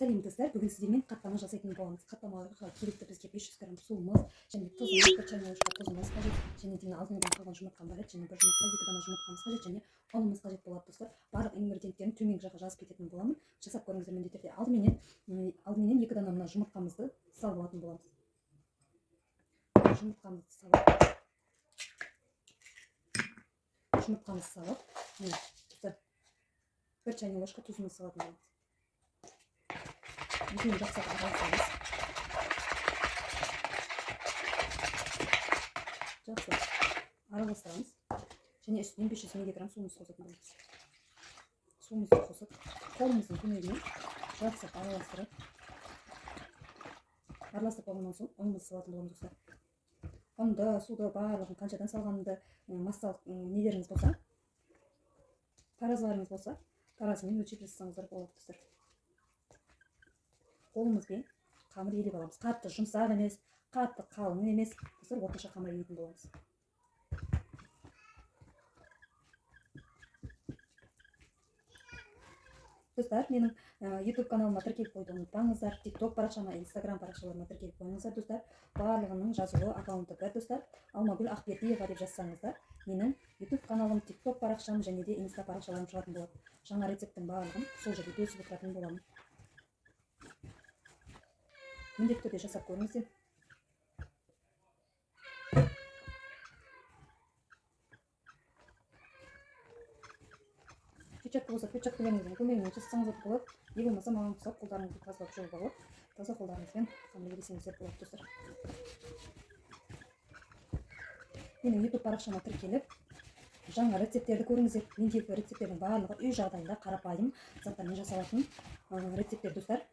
Сәлем, достар! Бүгін сіздермен қаттама жасайтын боламыз. Қаттамаға керекті бізге 500 грамм суымыз және тұзымыз, 1 чайный ложка тұзымыз қажет. Және де алдыңғыдан қалған жұмыртқам бар еді, және бір жұмыртқа, 2 дана жұмыртқамыз қажет және ұнымыз қажет болады, достар. Барлық ингредиенттерін төменгі жаққа жазып кететін боламын. Жасап көріңіздер міндетті түрде. Алдыменен 2 дана мына жұмыртқамызды салып алатын боламыз. Жұмыртқамызды салып, міне, достар, 1 чайный ложка тұзымызды салатын боламыз. Екеуін жақсылап араластырамыз. Жақсылап араластырамыз. Және үстінен 500 миллиграмм суымызды қосатын боламыз. Суымызды қосып, қолымыздың көмегімен жақсылап араластырып, араластырып болғаннан соң ұнымызды салатын боламыз, достар. Ұнды, суды барлығын қаншадан салғанды, массалық нелеріңіз болса, таразыларыңыз болса, таразымен өлшеп жасасаңыздар болады, достар. Қолымызбен қамыр илеп аламыз. Қатты жұмсақ емес, қатты қалың емес, достар, орташа қамыр илейтін боламыз. Достар, менің YouTube каналыма тіркеліп қоюды ұмытпаңыздар. TikTok парақшама, Instagram парақшаларыма тіркеліп қойыңыздар, достар. Барлығының жазуы аккаунты бір, достар. Алмагүл Ақбердиева деп жазсаңыздар, менің YouTube каналым, TikTok парақшам және де Insta парақшаларым шығатын болады. Жаңа рецепттің барлығын сол жерде бөлісіп отыратын боламын. Міндетті түрде жасап көріңіздер. Перчатка болса, перчаткаларыңыздың көмегімен жасасаңыздар да болады. Не болмаса маған ұқсап қолдарыңызды тазалап жуып алып, таза қолдарыңызбен қамыр илесеңіздер болады, достар. Менің YouTube парақшама тіркеліп, жаңа рецепттерді көріңіздер. Мендегі рецепттердің барлығы үй жағдайында қарапайым заттармен жасалатын рецепттер, достар.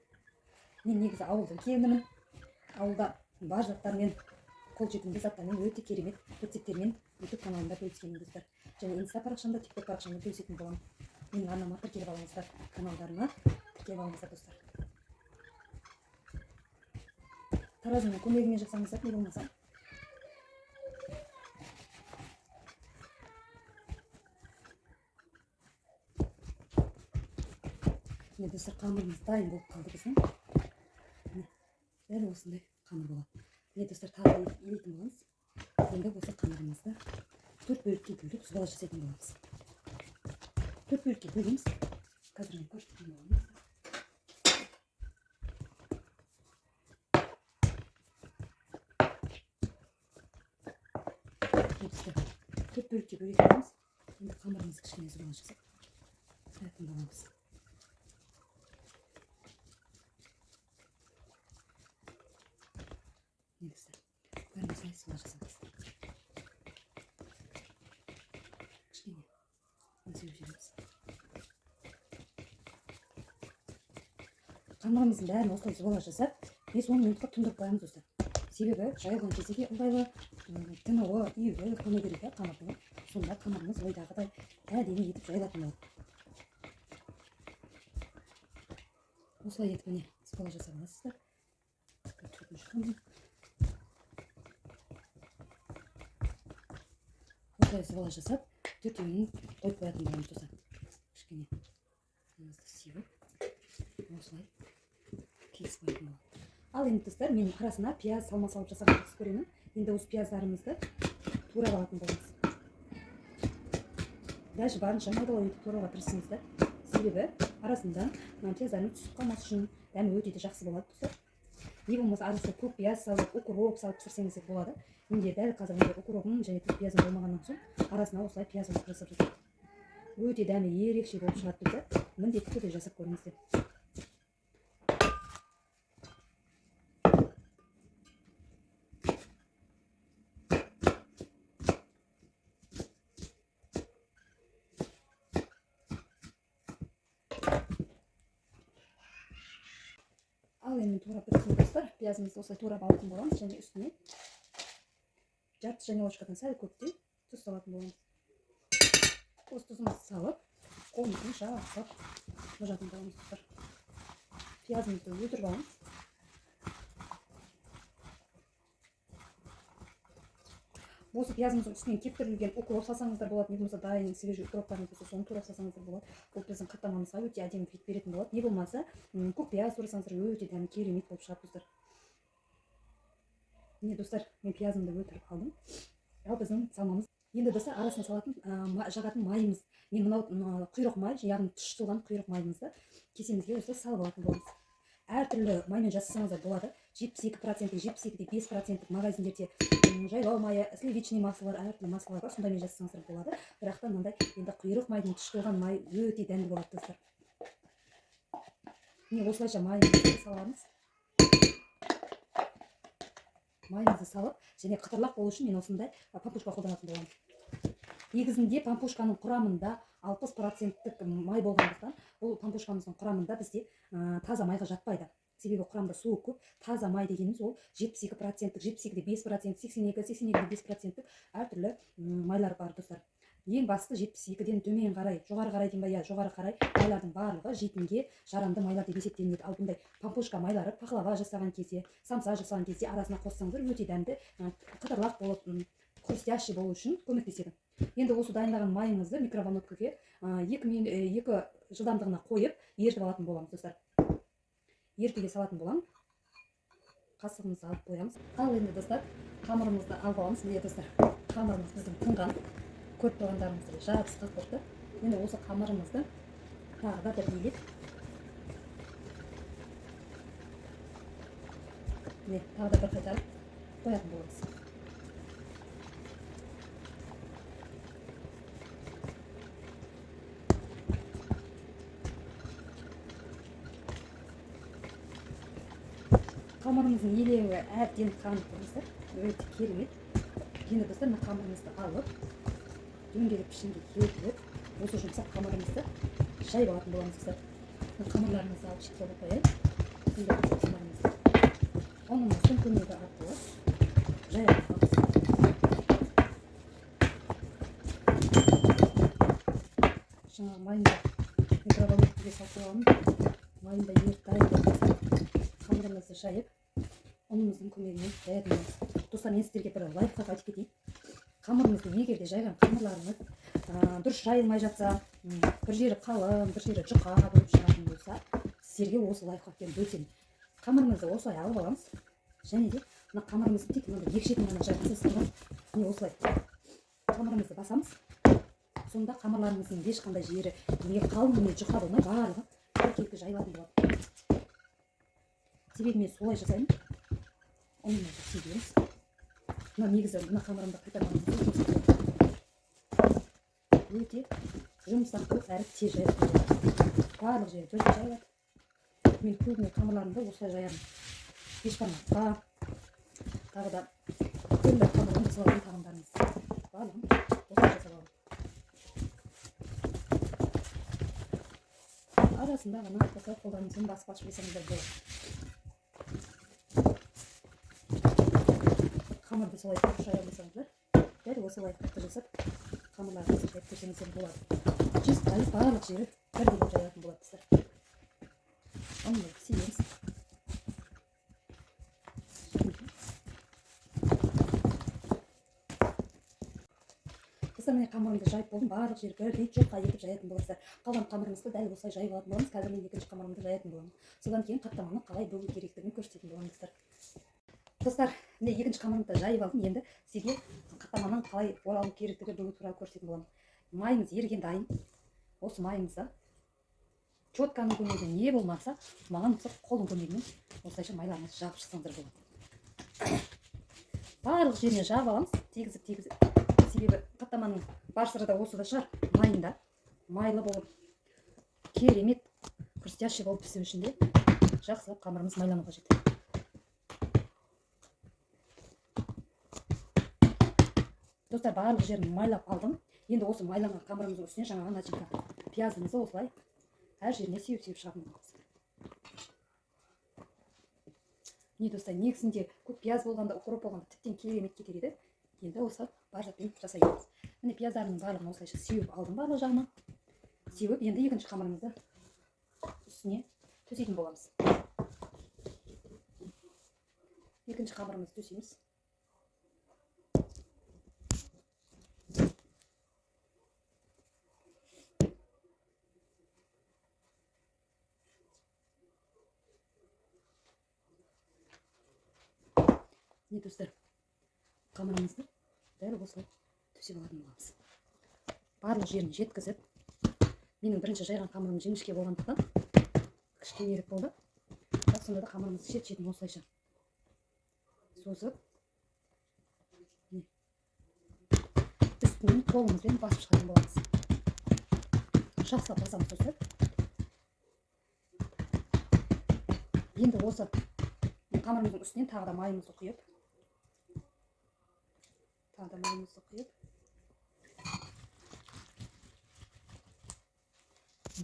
Мен негізі ауылдың келінімін. Ауылда бар заттармен, қолжетімді заттармен өте керемет рецепттермен YouTube каналымда бөліскенмін, достар. Және Инста парақшамда, TikTok парақшамда бөлісетін боламын. Менің арнама тіркеліп алыңыздар, каналдарыма тіркеліп алыңыздар, достар. Таразының көмегімен жасаңыздар, не болмаса. Міне, достар, қамырымыз дайын болып қалды біздің. Міне, дәл осындай қамыр болады. Міне, достар, тағы илейтін боламыз. Енді осы қамырымызды 4 бөлікке бөліп субала жасайтын боламыз. 4 бөлікке бөлеміз. Қазір мен көрсететін боламын. Міне, достар, 4 бөлікке бөлетін боламыз. Енді қамырымызды кішкене субала жасап қоятын боламыз. Міне, достар, бәрін осылай субала жасаңыз. Кішкене ұн сеуіп жібереміз. Қамырымыздың бәрін осылай субала жасап, 5-10 минутқа тұндырып қоямыз, достар. Себебі жайылған кезде де ыңғайлы, тынуы, июі тыну керек та қамырдың. Сонда қамырымыз ойдағыдай әдемі етіп жайылатын болады. Осылай етіп міне субала жасап аласыздар. Төртінші қамыр. Осылай субала жасап, төртеуін қойып қоятын боламыз, достар. Кішкене ұнымызды сеуіп, осылай кесіп қоятын боламыз. Ал енді, достар, мен арасына пияз, салма салып жасағанды жақсы көремін. Енді осы пияздарымызды турап алатын боламыз. Даже барынша майдалау етіп турауға тырысыңыздар. Себебі арасында пияздарымыз түсіп қалмас үшін дәмі өте де жақсы болады, достар. Не болмаса арасына көк пияз салып, укроп салып пісірсеңіз де болады. Менде дәл қазір укропым және көк пиязым болмағаннан соң арасына осылай пияз қосып жасап жатырмын. Өте дәмі ерекше болып шығады, достар. Міндетті түрде жасап көріңіздер. Ал енді турап біттім, достар. Пиязымызды осылай турап алатын боламыз және үстіне жарты чайный ложкадан сәл көптеу тұз салатын боламыз. Осы тұзымызды салып, қолымызбен жақсылап мұжатын боламыз, достар. Пиязымызды өлтіріп аламыз. Осы пиязымыздың үстінен кептірілген укроп салсаңыздар болады, не болмаса дайын свежий укроптарыңыз болса, соны турап салсаңыздар болады. Бұл біздің қаттамамызға өте әдемі вид беретін болады. Не болмаса көк пияз турасаңыздар, өте дәмі керемет болып шығады достар. Міне достар, мен пиязымды өлтіріп алдым. Ал біздің салмамыз. Енді достар, арасына салатын, жағатын майымыз. Мен мынау құйрық май, яғни тұщытылған құйрық майымызды кесемізге осылай салып алатын боламыз. Әртүрлі маймен жасасаңыздар болады. 72%, 72,5% магазиндерде жайлау майы, сливочный маслолар, әртүрлі маслолар бар, сондаймен жасасаңыздар болады. Бірақ та мынандай енді құйрық майдың тұщытылған майы өте дәмді болады достар. Міне осылайша майымызды саламыз. Майымызды салып, және қытырлақ болу үшін мен осындай пампушка қолданатын боламын. Негізінде пампушканың құрамында 60% май болғандықтан, бұл пампушкамыздың құрамында бізде таза майға жатпайды. Себебі құрамында суы көп. Таза май дегеніміз ол 72%, 72,5%, 82, 82,5% әртүрлі майлар бар достар. Ең басты 72-ден төмен қарай, жоғары қарай деймін ба, иә, жоғары қарай майлардың барлығы жейтінге жарамды майлар деп есептелінеді. Ал бұндай пампушка майлары пахлава жасаған кезде, самса жасаған кезде арасына қоссаңыздар өте дәмді, қытырлақ болып, хрустящий болу үшін көмектеседі. Енді осы дайындаған майымызды микроволновкаге 2 жылдамдығына қойып ерітіп алатын боламыз достар. Ерітуге салатын боламын. Қасығымызды алып қоямыз. Ал енді достар, қамырымызды алып аламыз. Міне достар, қамырымыз біздің тынған. Көріп тұрғандарыңыздай жабысқақ болды. Енді осы қамырымызды тағы да бір илеп, міне тағы да бір қайтарып қоятын боламыз. Қамырымыздың елеуі әбден қанып достар, өте керемет. Енді достар, мына қамырымызды алып дөңгелек пішінге келтіріп, осы жұмсақ қамырымызды жайып алатын боламыз достар. Мына қамырларымызды алып шетке қойып қояйық. Енді осы қамырымызды ұнымыздың көмегі арқылы жайып аламыз. Жаңағы майында микроволновкаға салып қойғанмын. Майында еріп дайын болды достар. Қамырымызды жайып, ұнымыздың көмегімен жаятын боламыз. Достар, мен сіздерге бір лайфхак айтып кетейін. Қамырымызды егер де жайған қамырларыңыз дұрыс жайылмай жатса, бір жері қалың, бір жері жұқа болып шығатын болса, сіздерге осы лайфхакпен бөлісемін. Қамырымызды осылай алып аламыз. Және де мына қамырымызды тек мынандай екі шетін ғана жайып, міне осылай қамырымызды басамыз. Сонда қамырларымыздың ешқандай жері не қалың, не жұқа болмай, барлығы біркелкі жайылатын болады. Себебі мен солай жасаймын. Ұнымызды себеміз. Мына негізі мына қамырымды қайтармаған өте жұмсақ болып әрі тез жайылатын болады. Барлық жері бірдей жайылады. Мен көбіне қамырларымды осылай жаямын. Бешбармаққа, тағы да түрлі қамырдан жасалатын тағамдарымыз барлығын осылай жасап аламын. Арасында ғана осылай қолдарыңызбен басып ашып жесеңіздер болады. Қамырды солай дұрыс жая алмасаңыздар, дәл осы лайфхакты жасап қамырларыңызды жайып көрсеңіздер болады. 100% барлық жері бірдей болып жайылатын болады достар. Ұнды себеміз. Достар, міне қамырымды жайып болдым. Барлық жері бірдей жұқа етіп жаятын боласыздар. Қалған қамырымызды дәл осылай жайып алатын боламыз. Қазір мен екінші қамырымды жаятын боламын. Содан кейін қаттаманы қалай бөгу керектігін көрсететін боламын достар. Достар, міне екінші қамырымды да жайып алдым. Енді сізге қаттаманың қалай оралу керектігі бөгу туралы көрсететін боламын. Майымыз еріген дайын. Осы майымызды четканың көмегімен, не болмаса маған осы қолдың көмегімен осылайша майларыңызды жағып шықсаңыздар болады. Барлық жеріне жағып аламыз, тегізіп тегізіп. Себебі қаттаманың бар сыры да осыда шығар, майында. Майлы болып, керемет хрустящий болып пісу үшін де жақсылап қамырымыз майлану қажет. Достар, барлық жерін майлап алдым. Енді осы майланған қамырымыздың үстіне жаңағы начинка пиязымызды осылай әр жеріне сеуіп-сеуіп шығатын боламыз. Міне достар, негізінде көп пияз болғанда, укроп болғанда тіптен керемет кетер еді. Енді осы бар затпен жасай береміз. Міне пияздарымның барлығын осылайша сеуіп алдым барлық жағына. Сеуіп, енді екінші қамырымызды үстіне төсейтін боламыз. Екінші қамырымызды төсейміз. Міне, достар, қамырымызды дәл осылай төсеп алатын боламыз. Барлық жерін жеткізіп, менің бірінші жайған қамырым жіңішке болғандықтан кішкенерек болды. Бірақ сонда да қамырымызды шет-шетін осылайша созып, үстінен қолымызбен басып шығатын боламыз. Жақсылап басамыз, достар. Енді осы қамырымыздың үстінен тағы да майымызды құйып,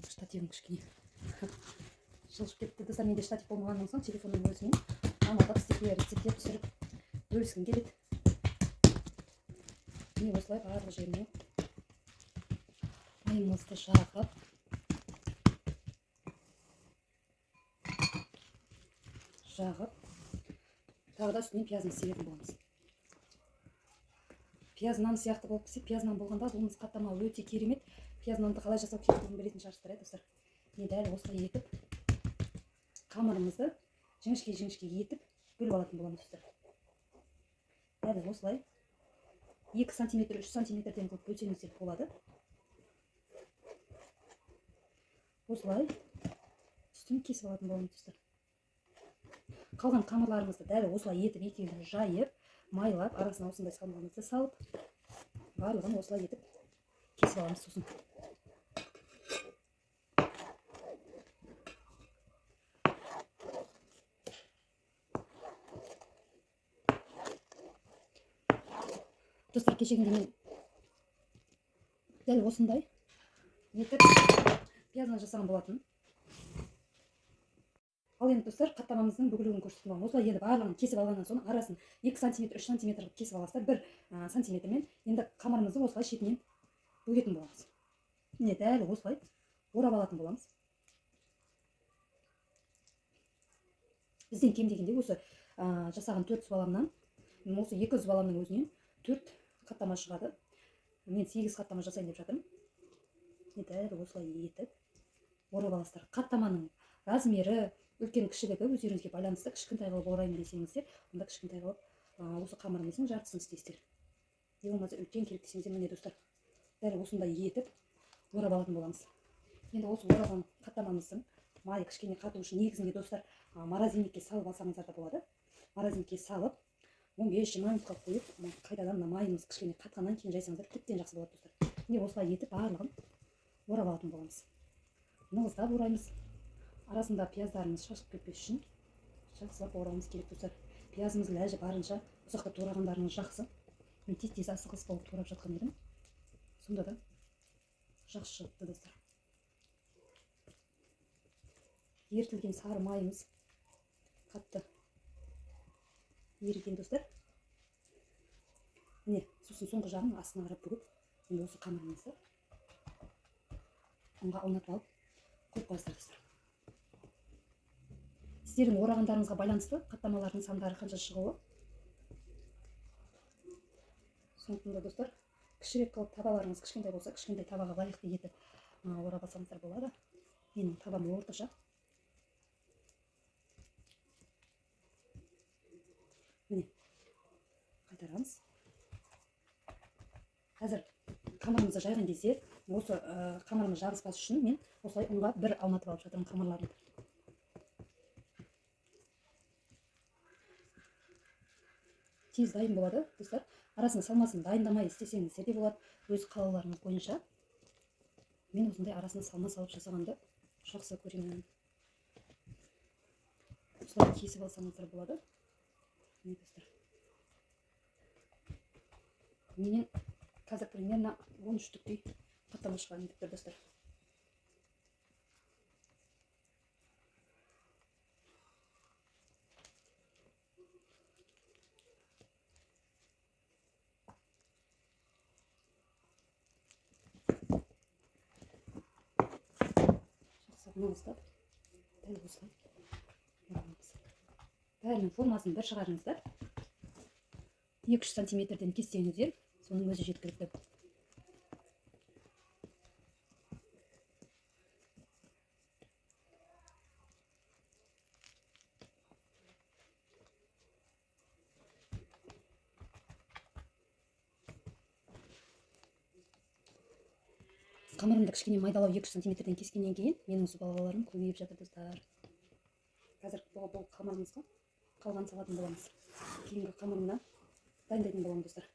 штативім кішкене жылжып кетті, достар. Менде штатив болмағаннан соң телефонның өзімен амалдап сіздерге рецепттер түсіріп бөліскім келеді. Міне, осылай барлық жеріне майымызды жағып, тағы да үстінен пиязын себетін боламыз. Пияз нан сияқты болып піседі. Пияз нан болғанда бұл қаттама өте керемет. Пияз нанды қалай жасау керектігін білетін шығарсыздар, иә, достар. Міне, дәл осылай етіп қамырымызды жіңішке-жіңішке етіп бөліп алатын боламыз, достар. Дәл осылай 2 сантиметр, 3 сантиметрден қылып бөлсеңіздер болады. Осылай үстін кесіп алатын боламыз, достар. Қалған қамырларымызды дәл осылай етіп екеуін жайып, майлап, арасына осындай салмамызды салып, барлығын осылай етіп кесіп аламыз сосын. Достар, кешегінде мен дәл осындай етіп пияздан жасаған болатын. Ал енді, достар, қаттамамыздың бүгілуін көрсетіп аламын. Осылай енді барлығын кесіп алғаннан соң арасын 2 сантиметр, 3 сантиметр қылып кесіп аласыздар, 1 сантиметрмен. Енді қамырымызды осылай шетінен бөгетін боламыз. Міне, дәл осылай орап алатын боламыз. Бізден кем дегенде осы жасаған 4 баламнан, осы 200 баламның өзінен 4 қаттама шығады. Мен 8 қаттама жасайын деп жатырмын. Міне, дәл осылай етіп орап аласыздар. Қаттаманың размері, үлкен кішілігі өздеріңізге байланысты. Кішкентай қылып ораймын десеңіздер, онда кішкентай қылып осы қамырымыздың жартысын істейсіздер. Не болмаса үлкен керек десеңіздер, міне, достар, дәл осындай етіп орап алатын боламыз. Енді осы ораған қаттамамыздың майы кішкене қату үшін негізінде, достар, морозильникке салып алсаңыздар да болады. Морозильникке салып 15-20 минутқа қойып, қайтадан мына майымыз кішкене қатқаннан кейін жайсаңыздар тіптен жақсы болады, достар. Міне, осылай етіп барлығын орап алатын боламыз. Нығыздап ораймыз. Арасында пияздарымыз шашылып кетпес үшін жақсылап орауымыз керек, достар. Пиязымызды ләжі барынша ұзақтап турағандарыңыз жақсы. Мен тез-тез асығыс болып турап жатқан едім. Сонда да жақсы шығыпты, достар. Ерітілген сары майымыз қатты еріген, достар. Міне, сосын соңғы жағын астына қарап бүгіп, енді осы қамырымызды ұнға аунатып алып қойып қоясыздар, достар. Сіздердің орағандарыңызға байланысты қаттамалардың сандары қанша шығуы. Сондықтан да, достар, кішірек қылып табаларыңыз кішкентай болса, кішкентай табаға лайықты етіп орап алсаңыздар болады. Менің табам орташа. Міне, қайтарамыз. Қазір қамырымызды жайған кезде осы қамырымыз жабыспас үшін мен осылай ұнға бір аунатып алып жатырмын қамырларымды. Тез дайын болады, достар. Арасына салмасын дайындамай істесеңіздер де болады, өз қалауларыңыз бойынша. Мен осындай арасына салма салып жасағанды жақсы көремін. Осылай кесіп алсаңыздар болады. Міне, достар. Менен қазір примерно 13 түктей қаттама шығайын деп тұр, достар. Жақсы нығыздап дәл осылай орамыз. Бәрінің формасын бір шығарыңыздар. 2-3 сантиметрден кессеңіздер, соның өзі жеткілікті. Қамырымды кішкене майдалау 2 сантиметрден кескеннен кейін менің зубалаларым көбейіп жатыр, достар. Қазір бұл қамырымызға қалған салатын боламыз. Кейінгі қамырымнан дайындайтын боламын, достар.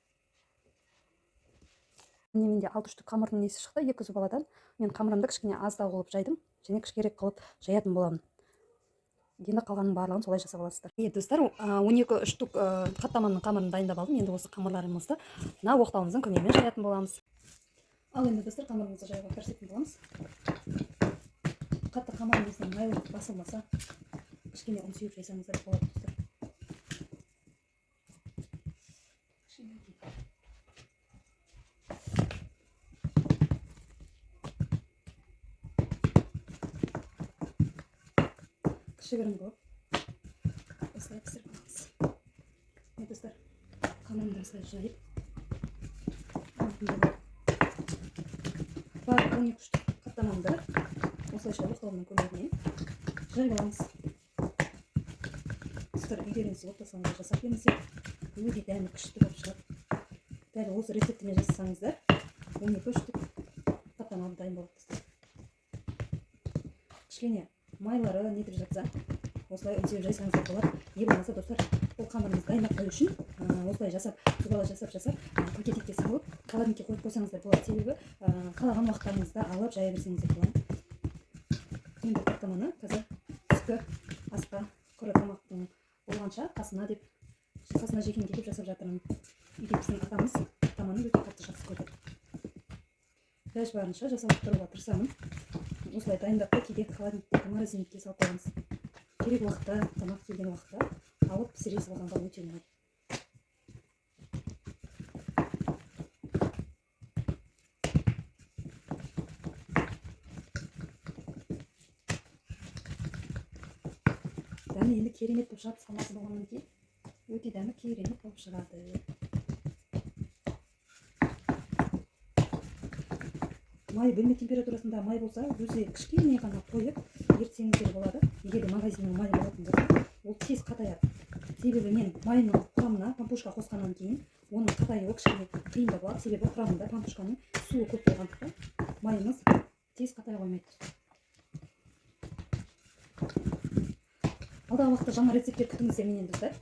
Міне, менде 6 штук қамырдың несі шықты 2 зубаладан. Мен қамырымды кішкене аздау қылып жайдым және кішкерек қылып жаятын боламын. Енді қалғанның барлығын солай жасап аласыздар. Міне, достар, 12 штук қаттаманың қамырын дайындап алдым. Енді осы қамырларымызды мына оқтауымыздың көмегімен жаятын боламыз. Ал енді, достар, қамырымызды жаюға кірісетін боламыз. Қатты қамырымыздың майлылық басылмаса, кішкене ұн сеуіп жайсаңыздар болады, достар. Кішкене кішігірім қылып осылай пісіріп аламыз. Міне, достар, қамырымды осылай жайып алатын боламын. Барлық 12 штук қаттамамды осылайша оқтауымның көмегімен жайып аламыз. Достар, үйлеріңізде отбасыларыңызда жасап беріңіздер, өте дәмі күшті болып шығады. Дәл осы рецептімен жасасаңыздар, 12 штук қаттама дайын болады, достар. Кішкене майлары нетіп жатса, осылай ұн сеуіп жайсаңыздар болады. Не болмаса, достар, бұл қамырыңызды дайындап қою үшін, осылай жасап, зубала жасап, пакетикке салып, холодильникке қойып қойсаңыздар болады. Себебі, қалаған уақыттарыңызда алып жая берсеңіздер болады. Енді қаттаманы қазір түскі асқа құры тамақтың болғанша қасына деп, қасына жегенге деп жасап жатырмын. Үйде біздің атамыз қаттаманы өте қатты жақсы көреді. Ләж барынша жасап тұруға тырысамын. Осылай дайындап та кейде холодильникке, морозильникке салып қоямыз. Керек уақытта, тамақ келген уақытта алып пісіре салғанға өте оңай. Дәмі енді керемет болып шығады, салмасы болғаннан кейін өте дәмі керемет болып шығады. Май бөлме температурасында май болса, өзі кішкене ғана қойып ерітсеңіздер болады. Егер де магазиннің майы болатын болса, ол тез қатаяды. Себебі мен майының құрамына пампушка қосқаннан кейін оның қатаюы кішкене қиындау болады. Себебі құрамында пампушканың суы көп болғандықтан майымыз тез қатая қоймайды. Алдағы уақытта жаңа рецепттер күтіңіздер менен, достар.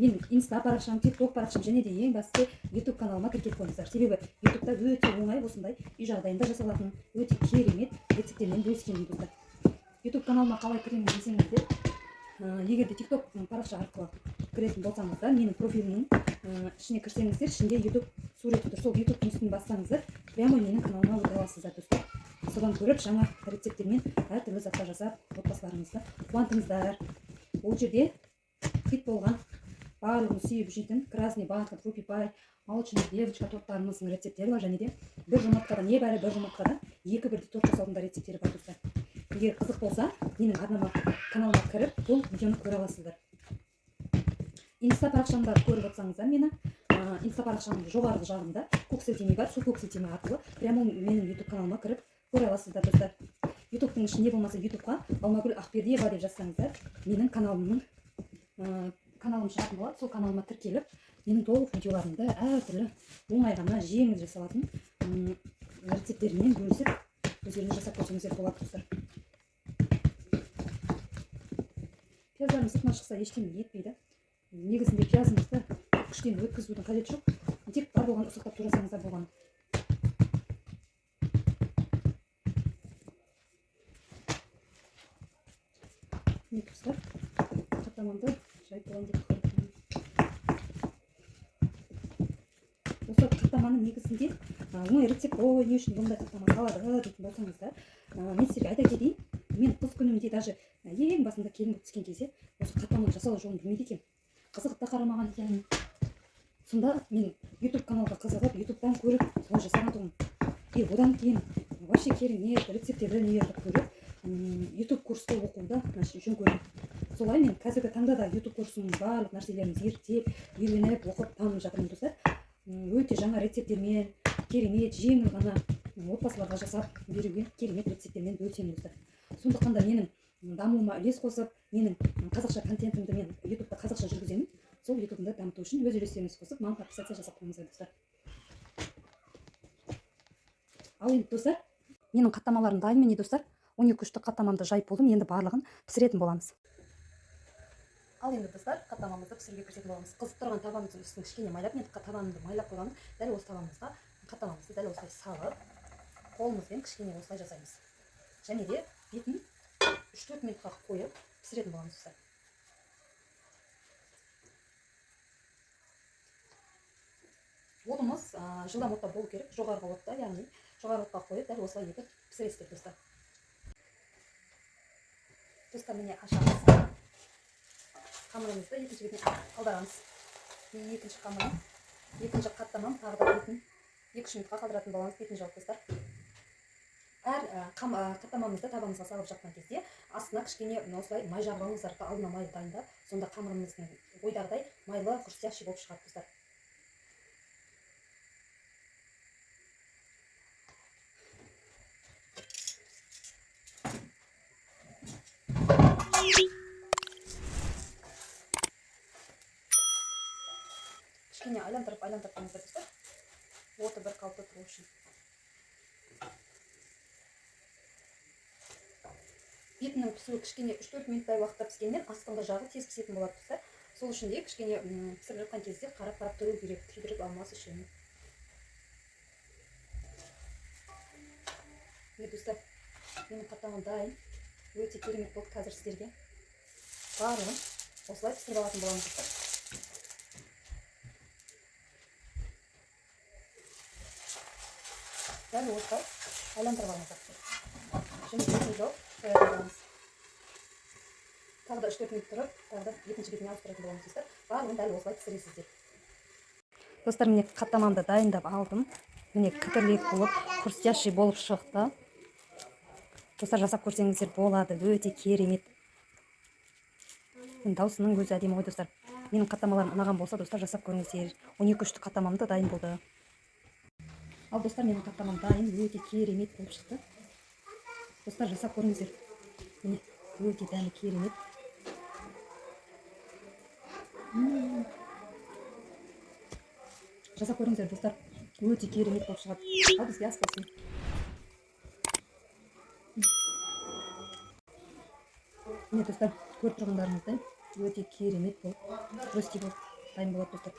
Мен инста парақшам, тикток парақшам және де ең бастысы ютуб каналыма тіркеліп қойыңыздар. Себебі ютубта өте оңай осындай үй жағдайында жасалатын өте керемет рецепттермен бөліскенмін, достар. Ютуб каналыма қалай кіремін десеңіздер, егер де тикток парақша арқылы кіретін болсаңыздар, менің профилімнің ішіне кірсеңіздер, ішінде ютуб суреті тұр. Сол ютубтың үстін бассаңыздар, прямо менің каналыма өте аласыздар, достар. Содан көріп жаңа рецепттермен әртүрлі заттар жасап отбасыларыңызды қуантыңыздар. Ол жерде хит болған барлығын сүйіп жейтін красный бархат, рупи пай, молочная девочка торттарымыздың рецепттері бар. Және де бір жұмыртқадан, небәрі бір жұмыртқадан екі бірдей торт жасаудың да рецепттері бар, достар. Егер қызық болса, менің арнама, каналыма кіріп, бұл видеоны көре аласыздар. Инста парақшамда көріп отырсаңыздар мені, инста парақшамның жоғарғы жағында көк сілтеме бар, сол көк сілтеме арқылы прямо менің ютуб каналыма кіріп көре аласыздар, достар. Ютубтың ішінде болмаса ютубқа Алмагүл Ақбердиева деп жазсаңыздар, менің каналым шығатын болады. Сол каналыма тіркеліп, менің толық видеоларымды әртүрлі оңай ғана жеңіл жасалатын рецепттерімен бөлісіп, өздеріңіз жасап көрсеңіздер болады, достар. Пияздарымыз сыртына шықса ештеңе етпейді. Негізінде пиязымызды күштен өткізудің қажеті жоқ. Тек бар болған ұсақтап турасаңыздар болғаны. Міне, достар, қаттамамды жайып болайын деп тұрмын. Осы қаттаманы негізінде, оңай рецепт, ой, не үшін бұндай қаттама салады дейтін болсаңыздар, мен сіздерге айта кетейін, мен қыз күнімде даже ең басында келін болып түскен кезде осы қаттаманы жасау жолын білмейді екенмін. Қызығып та қарамаған екенмін. Сонда мен ютуб каналға қызығып, ютубтан көріп солай жасаған тұғым. И одан кейін вообще керемет рецепттерді нелерді көріп, ютуб курсты оқуды жөн көрдім. Солай мен қазіргі таңда да ютуб курсының барлық нәрселерін зерттеп, үйреніп, оқып, танып жатырмын, достар. Өте жаңа рецепттермен, керемет, жеңіл ғана отбасыларға жасап беруге керемет рецепттермен бөлісемін, достар. Сондықтан да менің дамуыма үлес қосып, менің қазақша контентімді мен ютубта қазақша жүргіземін. Сол ютубымды дамыту үшін өз үлестеріңізді қосып, маған подписаться жасап қойыңыздар, достар. Ал енді, достар, Менің қаттамаларым дайын міне достар. 12 үштік қаттамамды жайып болдым. Енді барлығын пісіретін боламыз. Ал енді достар, қаттамамызды пісіруге кірісетін боламыз. Қызып тұрған табамыздың үстін кішкене майлап, мен табамды майлап қойғанмын. Дәл осы табамызға қаттамамызды дәл осылай салып, қолымызбен кішкене осылай жасаймыз. Және де бетін 3-4 минутқа қойып пісіретін боламыз достар. Отымыз жылдам отта болу керек, жоғарғы отта, яғни жоғарғы отқа қойып дәл осылай етіп пісіресіздер достар. Достар, міне ашамыз. Қамырымызды екінші бетіне аударамыз. Екінші қамырым, екінші қаттамам тағы да бетін 2-3 минутқа қалдыратын боламыз, бетін жауып достар. Әр қаттамамызды табамызға салып жатқан кезде астына кішкене осылай май жағып алыңыздар, алдына май дайындап, сонда қамырымыздың ойдағыдай майлы хрустящий болып шығады достар. Кішкене айландырып қойыңыздар достар. Оты бір қалыпты тұру үшін. Бетінің пісуі кішкене 3-4 минуттай уақытта піскеннен астыңғы жағы тез пісетін болады достар. Сол үшін де кішкене пісіріп жатқан кезде қарап-қарап тұру керек, күйдіріп алмас үшін. Міне достар, менің қаттамам дайын. Өте керемет болды. Қазір сіздерге барлығын осылай пісіріп алатын боламыз достар. Дәл осылай айландырып алыңыздар. Және бетін жауып қоятын боламыз. Тағы да 3-4 минут тұрып, тағы да екінші бетіне ауыстыратын боламыз достар. Барлығын дәл осылай пісіресіздер. Достар, міне қаттамамды дайындап алдым. Міне кітірлек болып, хрустящий болып шықты. Достар, жасап көрсеңіздер болады, өте керемет. Енді даусының өзі әдемі ғой достар. Менің қаттамаларым ұнаған болса достар, жасап көріңіздер. 12 үштік қаттамам да дайын болды. Ал достар, менің қаттамам дайын, өте керемет болып шықты. Достар, жасап көріңіздер. Міне, өте дәмі керемет. Жасап көріңіздер достар, өте керемет болып шығады. Ал бізге ас болсын. Міне достар, көріп тұрғандарыңыздай өте керемет болып, хрустий болып дайын болады достар.